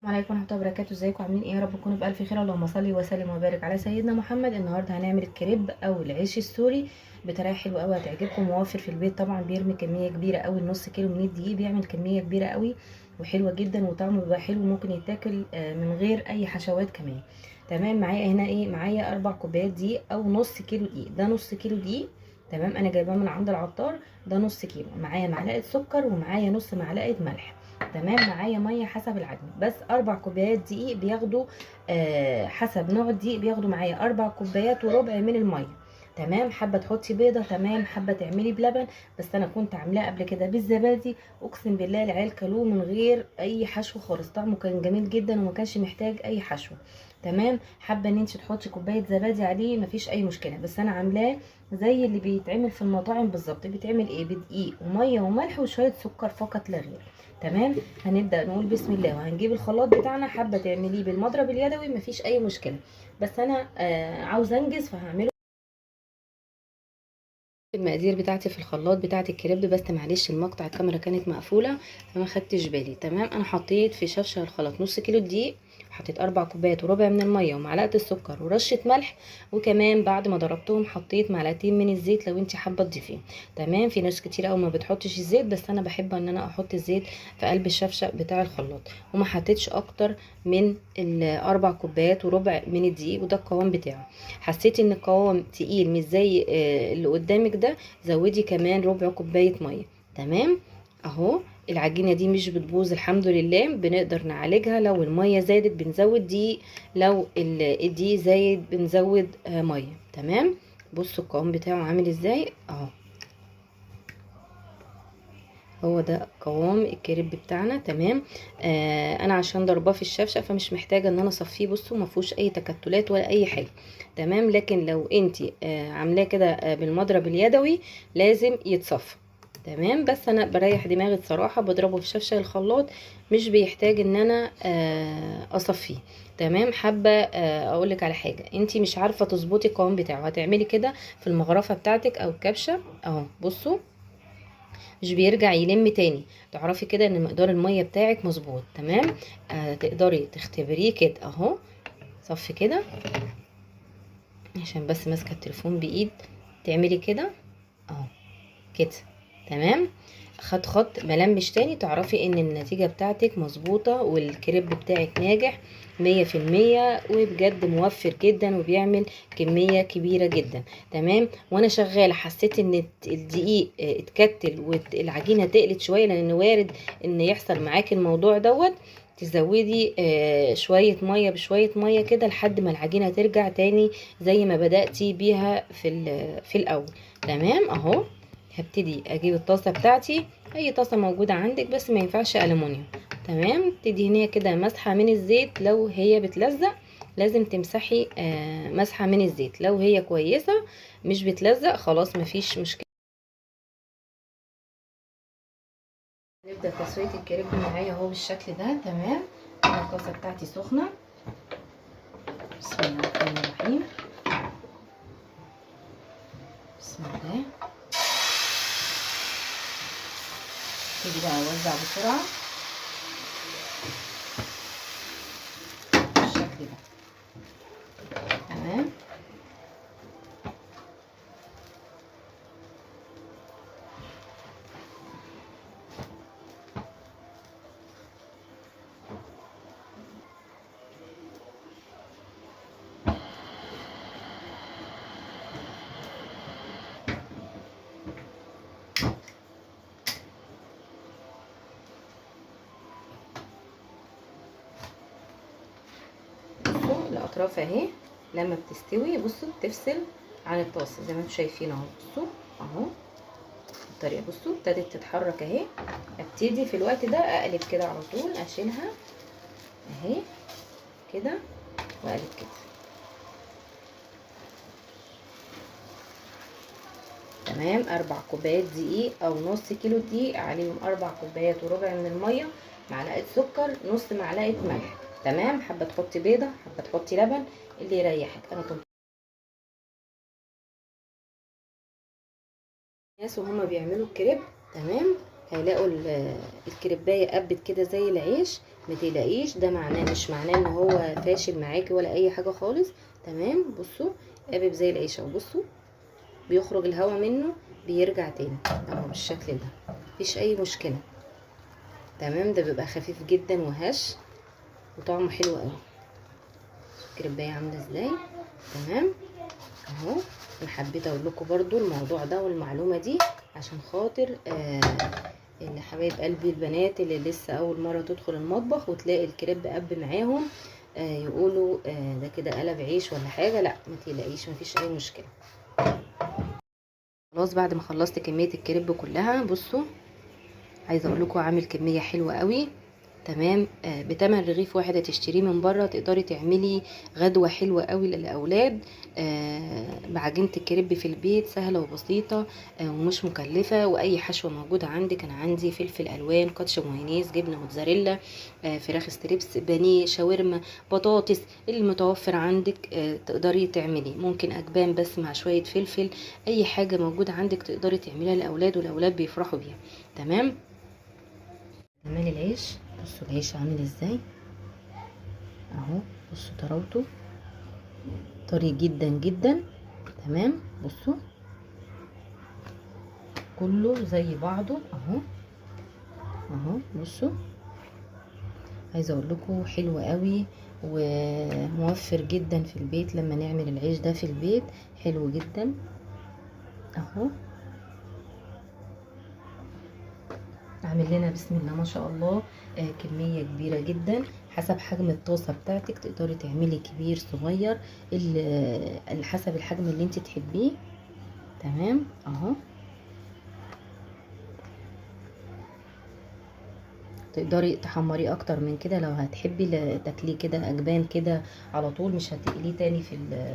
عليكم ورحمة الله وبركاته. ازيكم عاملين ايه؟ يا رب تكونوا بالف خير. اللهم صل وسلم وبارك على سيدنا محمد. النهارده هنعمل الكريب او العيش السوري بطريقة حلوة قوي هتعجبكم، موفر في البيت طبعا. بيرمي كمية كبيرة قوي، النص كيلو من الدقيق بيعمل كمية كبيرة قوي وحلوه جدا، وطعمه بيبقى حلو، ممكن يتاكل من غير اي حشوات كمان. تمام، معايا هنا ايه؟ معايا 4 كوبايات دقيق او نص كيلو دقيق. ده نص كيلو دقيق، تمام، انا جايباه من عند العطار. ده نص كيلو. معايا معلقه سكر ومعايا نص معلقه ملح، تمام. معايا مية حسب العجين، بس 4 كوبايات دقيق بياخدوا حسب نوع الدقيق بياخدوا معايا 4 كوبايات وربع من المية، تمام. حابة تحطي بيضة، تمام، حابة تعملي بلبن، بس انا كنت عاملاه قبل كده بالزبادي، اقسم بالله العيال كلوه من غير اي حشو خالص، طعمه كان جميل جدا وما كانش محتاج اي حشو، تمام. حابة ان انت تحطي كوباية زبادي عليه مفيش اي مشكلة، بس انا عاملاه زي اللي بيتعمل في المطاعم بالظبط. بيتعمل ايه؟ بدقيق ومية وملح وشوية سكر فقط لا غير، تمام. هنبدا نقول بسم الله، وهنجيب الخلاط بتاعنا. حابة تعمليه بالمضرب اليدوي مفيش اي مشكلة، بس انا عاوزه انجز فهعمله المقادير بتاعتي في الخلاط بتاعت الكريب، بس معلش المقطع الكاميرا كانت مقفولة فما خدتش بالي، تمام. انا حطيت في شفشه الخلاط نص كيلو دقيق، حطيت 4 كوبايات وربع من المية ومعلقة السكر ورشه ملح، وكمان بعد ما ضربتهم حطيت معلقتين من الزيت لو انت حابة تضيفيه، تمام. في ناس كتير قوي ما بتحطش الزيت، بس انا بحب ان انا احط الزيت في قلب الشفشه بتاع الخلاط، وما حطيتش اكتر من 4 كوبايات وربع من الدقيق، وده القوام بتاعه. حسيتي ان القوام تقيل مش زي اللي قدامك ده، زودي كمان ربع كوباية مية، تمام. اهو العجينة دي مش بتبوظ الحمد لله، بنقدر نعالجها. لو المية زادت بنزود دقيق، لو الدقيق زايد بنزود مية، تمام. بصوا القوام بتاعه عامل ازاي اهو، هو ده قوام الكريب بتاعنا، تمام. انا عشان ضرباه في الشفشه فمش محتاجه ان انا اصفيه، بصوا ما فيهوش اي تكتلات ولا اي حاجة، تمام. لكن لو انتي عاملاه كده بالمضرب اليدوي لازم يتصفى، تمام. بس انا بريح دماغي الصراحة، بضربه في شفشه الخلاط، مش بيحتاج ان انا اصفيه، تمام. حابة اقولك على حاجة، انتي مش عارفه تظبطي القوام بتاعه، هتعملي كده في المغرفه بتاعتك او الكبشه اهو، بصوا مش بيرجع يلم تاني، تعرفي كده ان مقدار المية بتاعك مظبوط، تمام. تقدري تختبريه كده اهو، صفي كده عشان بس ماسكه التليفون بايد، تعملي كده اهو كده، تمام. خد خط ملمش تاني، تعرفي ان النتيجة بتاعتك مظبوطة والكريب بتاعك ناجح 100%، وبجد موفر جدا وبيعمل كمية كبيرة جدا، تمام. وانا شغالة حسيت ان الدقيق اتكتل والعجينة تقلت شوية، لان وارد ان يحصل معاكي الموضوع دوت، تزودي شوية مية بشوية مية كده لحد ما العجينة ترجع تاني زي ما بدأتي بيها في الاول، تمام. اهو هبتدي اجيب الطاسه بتاعتي، اي طاسه موجودة عندك بس ما ينفعش الومنيوم، تمام. تدهنيها كده مسحه من الزيت، لو هي بتلزق لازم تمسحي مسحه من الزيت، لو هي كويسة مش بتلزق خلاص مفيش مشكلة. نبدا تسويه الكريب معايا اهو بالشكل ده، تمام. الطاسه بتاعتي سخنة، بسم الله الرحمن الرحيم، بسم الله. ابتدي بقى اوزع بسرعة بالشكل ده، تمام. الاطراف اهي لما بتستوي بصوا بتفصل عن الطاسه زي ما انتم شايفين اهو، بصوا اهو الطريقة، بصوا ابتدت تتحرك اهي. ابتدي في الوقت ده اقلب كده على طول، اشيلها اهي كده واقلب كده، تمام. 4 كوبايات دقيق او نص كيلو دقيق، عليهم 4 كوبايات وربع من المية، معلقه سكر، نص معلقه ملح، تمام. حابة تحطي بيضة، حابة تحطي لبن، اللي يريحك. انا كنت الناس وهما بيعملوا الكريب، تمام، هيلاقوا الكريبايه قبت كده زي العيش. ما تقلقيش، ده معناه مش معناه ان هو فاشل معاكي ولا اي حاجة خالص. تمام، بصوا قابب زي العيش اهو، بصوا بيخرج الهواء منه بيرجع تاني اهو بالشكل ده، مفيش اي مشكلة. تمام، ده بيبقى خفيف جدا وهش وطعمه حلو قوي. الكريبايه عامله ازاي. تمام اهو، انا حبيت اقول لكم برضو الموضوع ده والمعلومه دي عشان خاطر اللي حبايب قلبي البنات اللي لسه اول مرة تدخل المطبخ وتلاقي الكريب قب معاهم، يقولوا ده كده قلب عيش ولا حاجة. لا ما تقلقيش، مفيش اي مشكلة. خلاص بعد ما خلصت كمية الكريب كلها، بصوا عايزه اقول لكم عامل كمية حلوة قوي. تمام، بتمن رغيف واحد هتشتريه من بره تقدري تعملي غدوه حلوة قوي للاولاد، بعجينه الكريب في البيت، سهلة وبسيطة، ومش مكلفة، واي حشوه موجودة عندك. انا عندي فلفل الوان، كاتشب، مايونيز، جبنه موتزاريلا، فراخ strips، بانيه، شاورما، بطاطس، المتوفر عندك، تقدري تعملي. ممكن اجبان بس مع شوية فلفل، اي حاجة موجودة عندك تقدري تعمليها للاولاد، والاولاد بيفرحوا بيها. تمام، جمال العيش، بصوا العيش عامل ازاي اهو، بصوا طراوته طري جدا جدا. تمام، بصوا كله زي بعضه اهو اهو. بصوا عايزه اقول لكم حلو قوي وموفر جدا في البيت، لما نعمل العيش ده في البيت حلو جدا اهو. عامل لنا بسم الله ما شاء الله كمية كبيرة جدا، حسب حجم الطاسة بتاعتك تقدري تعملي كبير صغير، اللي حسب الحجم اللي انت تحبيه. تمام اهو، تقدري تحمريه اكتر من كده لو هتحبي تاكليه كده اجبان كده على طول، مش هتقليه تاني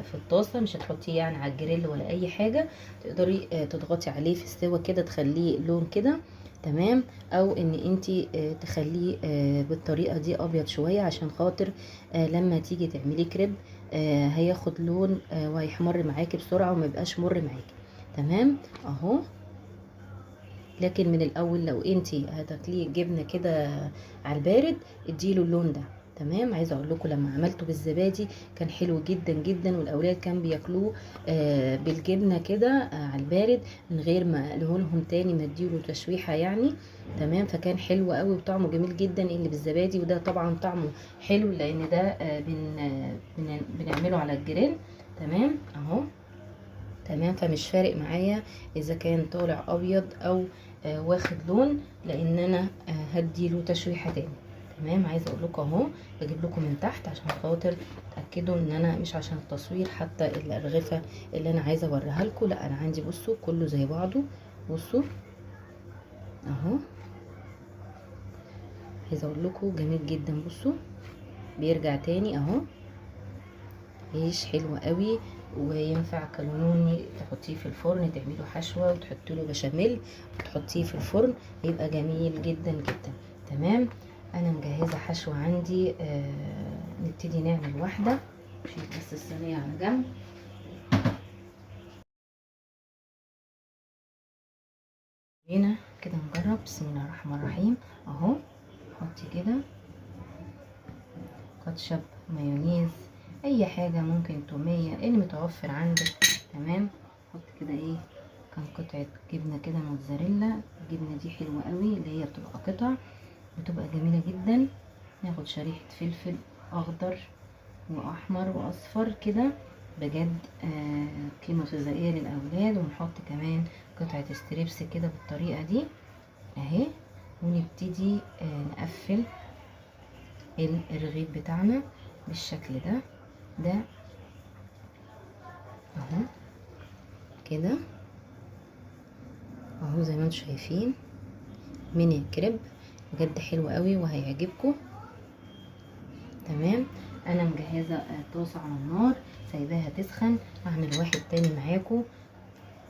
في الطاسه، مش هتحطيه يعني على الجريل ولا اي حاجة، تقدري تضغطي عليه في السوا كده تخليه لون كده. تمام، او ان انتي تخليه بالطريقة دي ابيض شوية عشان خاطر لما تيجي تعملي كريب هياخد لون وهيحمر معاكي بسرعة وما يبقاش مر معاكي. تمام اهو. لكن من الاول لو انتي هتاكليه جبنه كده على البارد اديله اللون ده. تمام، عايزه اقول لكم لما عملته بالزبادي كان حلو جدا جدا، والاولاد كان بياكلوه بالجبنه كده على البارد من غير ما اقلية لهم تاني، ما اديله تشويحه يعني. تمام، فكان حلو قوي وطعمه جميل جدا اللي بالزبادي، وده طبعا طعمه حلو لان ده بنعمله على الجريل. تمام اهو. تمام، فمش فارق معايا اذا كان طالع ابيض او واخد لون، لان انا هديله تشويحه تاني. تمام، عايزه اقول لكم اهو بجيب لكم من تحت عشان خاطر تاكدوا ان انا مش عشان التصوير حتى الارغفه اللي انا عايزه اوريها لكم، لا انا عندي بصوا كله زي بعضه. بصوا اهو، عايزه اقول لكم جميل جدا. بصوا بيرجع تاني اهو، عيش حلو قوي، وينفع كالوني تحطيه في الفرن، تعملوا حشوه وتحطي له بشاميل وتحطيه في الفرن، هيبقى جميل جدا جدا. تمام، انا مجهزة حشوه عندي، نبتدي نعمل واحدة. شيل بس الصينية على جنب. هنا كده نجرب، بسم الله الرحمن الرحيم اهو. حطي كده كاتشب، مايونيز، اي حاجة، ممكن توميه، اللي متوفر عندك. تمام، حط كده ايه كام قطعه جبنه كده موتزاريلا، الجبنة دي حلوة قوي اللي هي بتبقى قطع بتبقى جميلة جدا. ناخد شريحة فلفل اخضر واحمر واصفر كده، بجد قيمة غذائية للاولاد. ونحط كمان قطعه strips كده بالطريقة دي اهي، ونبتدي نقفل الرغيف بتاعنا بالشكل ده ده اهو كده اهو زي ما انتم شايفين. ميني كريب بجد حلو قوي وهيعجبكم. تمام، انا مجهزة طاسه على النار سايباها تسخن. هعمل واحد تاني معاكم،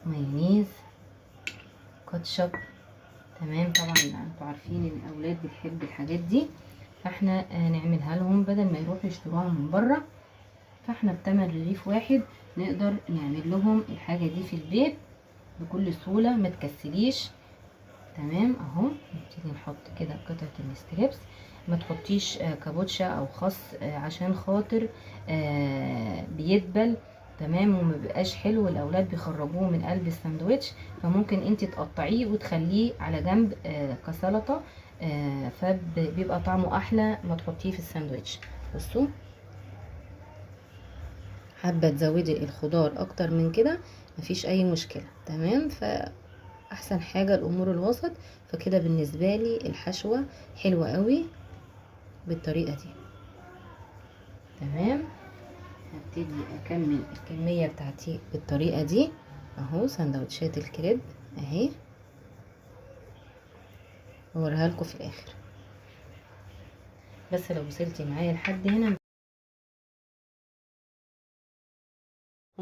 مايونيز، كاتشب. تمام، طبعا انتوا عارفين ان الاولاد بتحب الحاجات دي، فاحنا نعملها لهم بدل ما يروحوا يشتروها من بره. فاحنا بتمن رغيف واحد نقدر نعمل لهم الحاجة دي في البيت بكل سهولة، ما تكسليش. تمام اهو، نبتدي نحط كده قطعه ال strips. ما تحطيش كابوتشا او خس عشان خاطر بيدبل، تمام، وما بيبقاش حلو، الاولاد بيخرجوه من قلب الساندوتش. فممكن انت تقطعيه وتخليه على جنب كسلطه، فبيبقى طعمه احلى ما تحطيه في الساندوتش. بصوا، حابة تزودي الخضار اكتر من كده مفيش اي مشكلة، تمام. فاحسن حاجة الامور الوسط. فكده بالنسبة لي الحشوه حلوة قوي بالطريقة دي، تمام. هبتدي اكمل الكمية بتاعتي بالطريقة دي اهو. سندوتشات الكريب اهي، هوريها لكم في الاخر. بس لو وصلتي معايا لحد هنا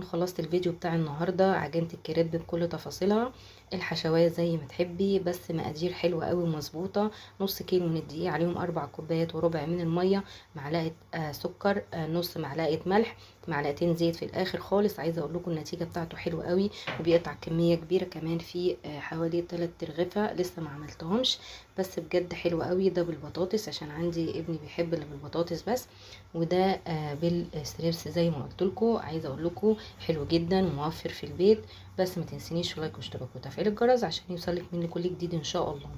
خلصت الفيديو بتاع النهارده. عجينه الكريب بكل تفاصيلها، الحشوات زي ما تحبي، بس مقادير حلوة قوي ومظبوطه. نص كيلو من الدقيق، عليهم 4 كوبايات وربع من المية، معلقه سكر، نص معلقه ملح، معلقتين زيت في الاخر خالص. عايزه اقول لكم النتيجة بتاعته حلوة قوي، وبيقطع كمية كبيرة كمان، في حوالي 3 رغيفه لسه ما عملتهمش، بس بجد حلو قوي. ده بالبطاطس عشان عندي ابني بيحب اللي بالبطاطس بس، وده بال strips زي ما قلت لكم. عايزه اقول لكم حلو جدا وموفر في البيت. بس ما تنسينيش like واشتراك وتفعيل الجرس عشان يوصلك مني كل جديد ان شاء الله.